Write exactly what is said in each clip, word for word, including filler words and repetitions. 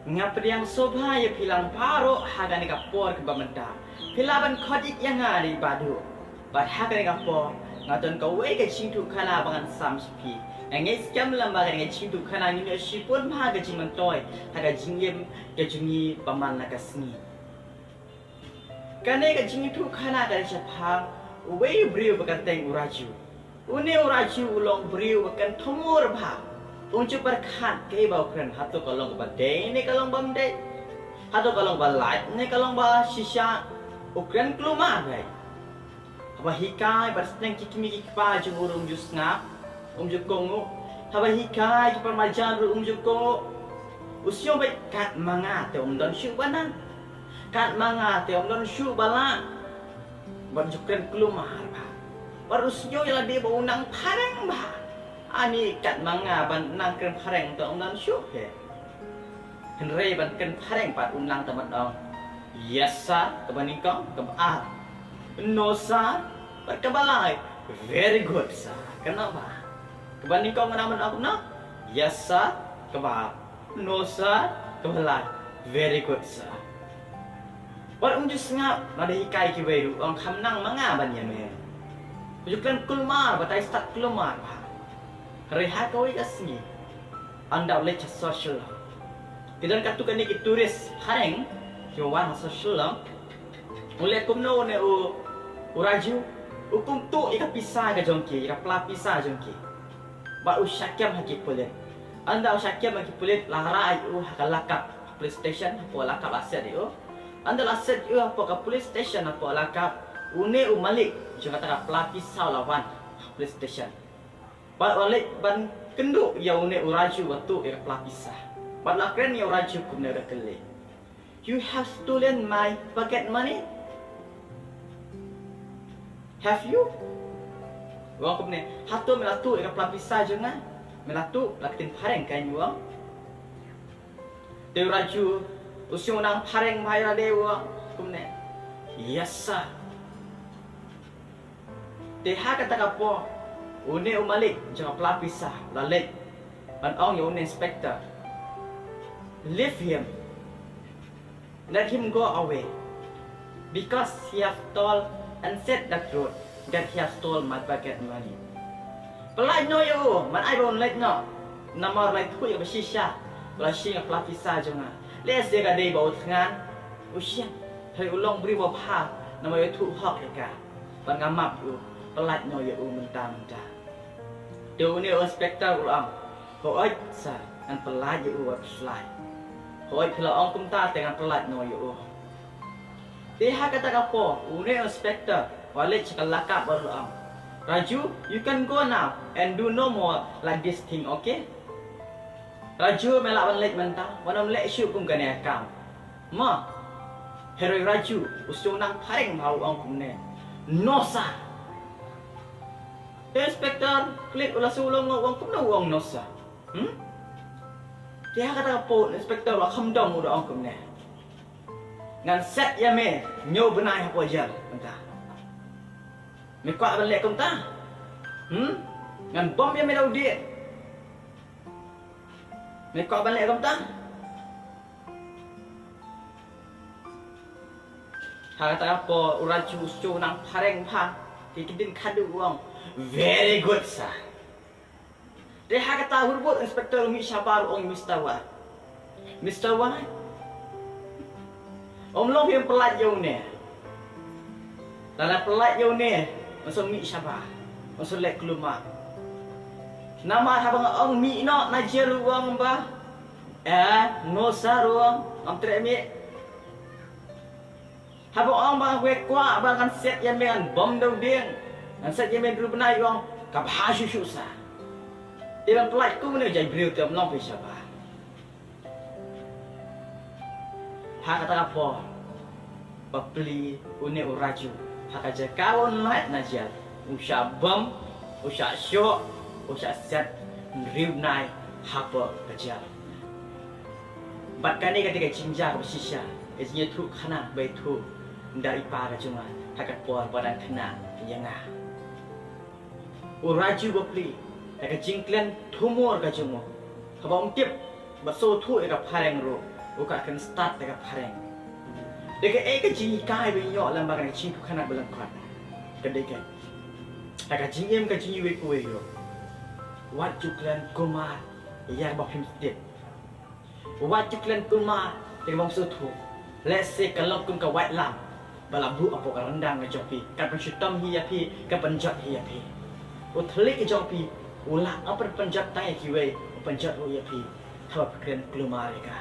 Nga pdiang sngewbha ïa phi lang baroh ha kane ka por kaba mynta. Phi lah ban khot ïa nga da i Bah Duh. Bad ha kane ka por nga don kawei ka jingïathuhkhana ba ngan sam sha phi. Nga ngeit skhem lem ba kane ka jingïathuhkhana ngin ïoh shibun bha ka jingmyntoi ha ka jingim ka jong ngi ba man la ka sngi. Kane ka jingïathuhkhana ka dei shaphang uwei u briew ba kyrteng u Raju. Une u Raju u long u briew ba kynthumur bha. Um ju pyrkhat kaei ba u kren, hato ka long kaba dei ne ka long bym dei, hato ka long ba lait ne ka long ba shisha. U kren kulmar bha. Haba hikai bad sneng ki kmie ki kpa jong u ruh um ju sngap, um ju kohnguh. Haba hikai ki para marjan ruh um ju kohnguh. U sngew beit kat ma nga te um don shuh ba nang, kat ma nga te um don shuh ba lah. Bad ju kren kulmar bha. Bad u sngew ïa lade ba u nang phareng bha. Ani kat ma nga ban nang kren phareng te um don shuh phi. Hynrei ban kren phareng pat u nang tang ban ong, "Yes sir," kaba nyngkong, kaba ar, "No sir," bad kaba lai, "Very good sir." Kane ba kaba nyngkong u nang ban ong kumno? "Yes sir," kaba ar, "No sir," kaba lai, "Very good sir." Wat um ju sngap, lada hikai kiwei ruh, ong kham nang ma nga ban ïa me. U ju kren kulmar, batai stad kulmar bha. Hynrei ha kawei ka sngi, ynda u leit sha social law, ki don katto katne ki tourist phareng kiba wan ha social law. U leh kumno une u, u Raju, u kum tuh ïa ka pisa ka jong ki, ïa ka pla pisa jong ki. Bad u shah kem ha ki pulit. Ynda u shah kem ha ki pulit, la rah ïa u ha ka lakap, police station, hapoh lakap la set ïa u. Ynda la set ïa u hapoh ka police station, hapoh lakap, une u malik jong kata ka pla pisa u la wan ha police station. Bad u la leit ban kynduh ïa une u Raju uba tuh ïa ka pla pisa. Bad u la kren ïa u Raju kumne, u da kylli, "You have stolen my pocket money? Have you?" U ong kumne, "Hato me la tuh ïa ka pla pisa jong nga? Me la tuh, la ktien phareng kan," u ong. Te u Raju u sngew nang phareng bha ïa lade, u ong kumne, "Yes sir." Te ha kata ka por, une u malik jong ka pla pisa u la leit ban ong ïa une u inspector, "Leave him. Let him go away. Because he have told and said the truth that he has stole my pocket money." Pyllait noh ïa u, man ai ba un leit noh. Namar u la ïathuh ïa kaba shisha ba u la shim ïa ka pla pisa jong nga. Lehse ka dei ba u thngan, u shit. Hynrei u long briew ba bha, namar u ïathuh hok ïa ka. Bad nga map ïa u, pyllait noh ïa u mynta mynta. Te une u inspector u la ong, "Hooid sir, ngan pyllait ïa u wat pyllait. Hooid, phi la ong kumta te ngan pyllait noh ïa u." Te ha kata ka por, une u inspector u la leit sha ka lakap bad u la ong, "Raju, you can go now and do no more like this thing, okay? Raju, me lah ban leit mynta, wat nym leh shuh kum kane ka kam." Mo, hynrei u Raju u sngew nang phareng bha, u ong kumne, "No sir." Te inspector pulit u la shu long, u ong kumno u ong no sir? Hmm? Te ha kata ka por inspector u la kham dom, u da ong kumne, "Ngan set ïa me hynñiew bnai hapoh jel mynta. Me kwah ban leh kumta? Hmm? Ngan bom ïa me da u dieng. Me kwah ban leh kumta?" Ha kata ka por u Raju u sngew nang phareng bha, te ktien khadduh u ong, "Very good sir." Te ha kata ka por inspector u mih shabar, u ong, "Mister Wai, Mister Wai, ym long phi ban pyllait ïa une. Lada pyllait ïa une, yn sa mih shabar, yn sa leh kulmar. Namar haba nga ong mih noh na jel, u ong ba, eh, no sir, u ong, ngam treh mih. Haba ong ba nga kwah ba ngan set ïa me, ngan bom da u dieng, ngan set ïa me hynriew bnai, u ong, ka bha shuh shuh sir. Te ban pyllait kumne ïa u jait briew te ym long phi shabar." Ha kata ka por, bapli une u Raju, ha ka jaka un lait na jel, u shah bom, u shah shoh, u shah set hynriew bnai hapoh ka jel. Bad kane ka dei ka jingjia kaba shisha, ka jingïathuhkhana ba ïathuh da i pa ka jong nga ha ka por ba dang khynnah ïa nga. U Raju bapli, da ka jingkren thumur ka jong u, kaba um tip, ba sngewthuh ïa ka phareng ruh, U ka kren stad da ka phareng. Da ka e ka jinghikai ba ngi ïoh lem bad ka jingpyrkhat ba lyngkot. Ka dei ka, da ka jingim ka jingïeit uwei ruh. Wat ju kren kulmar ïa ba phim tip. Wat ju kren kulmar ïa ba phim sngewthuh. Lehse ka long kum ka waitlam ba la buh hapoh ka ryndang ka jong phi, kan pynshitom hi ïa phi, kan pynjot hi ïa phi. U thylliej ka jong phi u lah ban pynjot tang ïa kiwei, u pynjot ruh ïa phi haba phi kren kulmar ïa ka.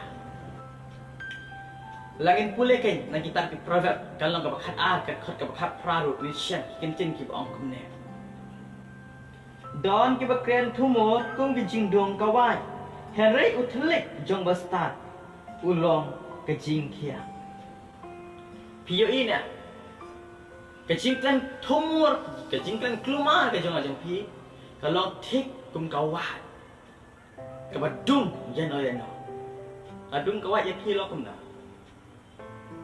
Lada ngin pule kein na kitab ki Proverb, ka lynnong kaba khatar, ka dkhot kaba khatphra ruh ngin shem ki kyntien kiba ong kumne. Don kiba kren thumur kum ka jingdung ka wait, hynrei u thylliej jong ba stad u long ka jingkhiah. Phi ïohi ne, ka jingkren thumur, ka jingkren kulmar ka jong nga jong phi ka long thik kum ka wait kaba dung ïano ïano. Ka dung ka wait ïa phi long kumno?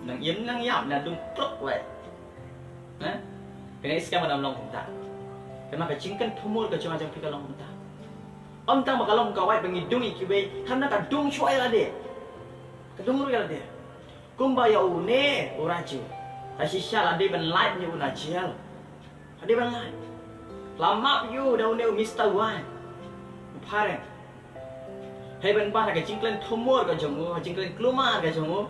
Nang im nang ïap, nang dung klok wait. Ha? Phi nang ïohi skhem ba ym long kumta. Kane ka jingkren thumur ka jong nga jong phi ka long kumta. Ym tang ba ka long ka wait ba ngi dung ïa kiwei, hynrei ka dung shuwa ïa lade. Ka dung ruh ïa lade. Kumba ïa une u Raju, ka shisha la dei ban lait ïa u na jel. La dei ban lait. La map ïa u da une u Mister Wine, u phareng. Hynrei ban ban ha ka jingkren thumur ka jong u, ha jingkren kulmar ka jong u,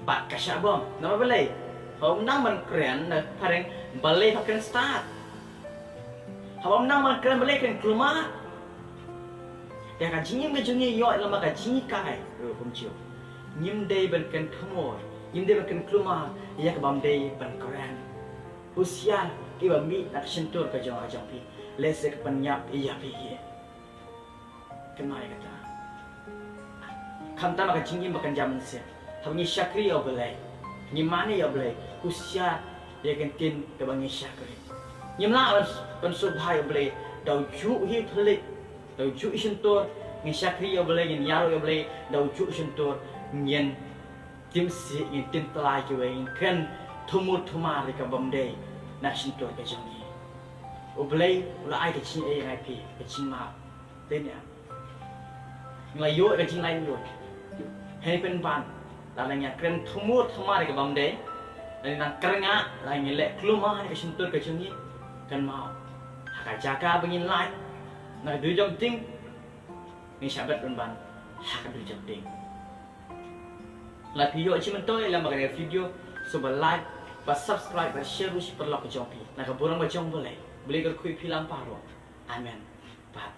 bad ka shah bom. Namar balei? Haba ym nang ban kren na phareng, balei pha kren stad? Haba ym nang ban kren, balei kren kulmar? Ïa ka jingim ka jong ngi ïoh lem bad ka jinghikai ruh kumjuh. Ngim dei ban kren thumur, ngim dei ban kren kulmar ïa ka bym dei ban kren. Husiar ïa ba mih na ka shyntur ka jong nga jong phi, lehse ka pynïap ïa phi hi. Kynmaw ïa kata. Khamtam ha ka jingim ba kynja mynsiem, haba ngi shakri ïa U Blei, ngi mane ïa U Blei, husiar ïa ka ktien kaba ngi shakri. Ngim lah ban, ban sngewbha ïa U Blei da u juh hi u thylliej, da u juh hi shyntur. Ngin shakri ïa U Blei, ngin ïaroh ïa U Blei da u juh shyntur, ngin tim sih, ngin tim tlai kiwei, ngin kren thumur thumar ïa ka bym dei na shyntur ka jong ngi. U Blei u la ai ka jingaiei ïa nga ïa phi, ka jingmap. Te ne, ngi la ïoh ka jinglait lut. Hynrei pynban, lada ngi kren thumur thumar ïa ka bym dei, lada ngi nang kren nga, lada ngi leh kulmar ïa ka shyntur ka jong ngi, kynmaw, ha ka jaka ba ngin lait na ka dujok ding, ngin shah bet pynban ha ka dujok ding. Lada phi ïoh jingmyntoi lem bad kane ka video, sngewbha like, bad subscribe, bad share ruh sha ki paralok ka jong phi. Na ka burom ka jong U Blei, U Blei un kyrkhu ïa phi lang baroh. Amen. Bad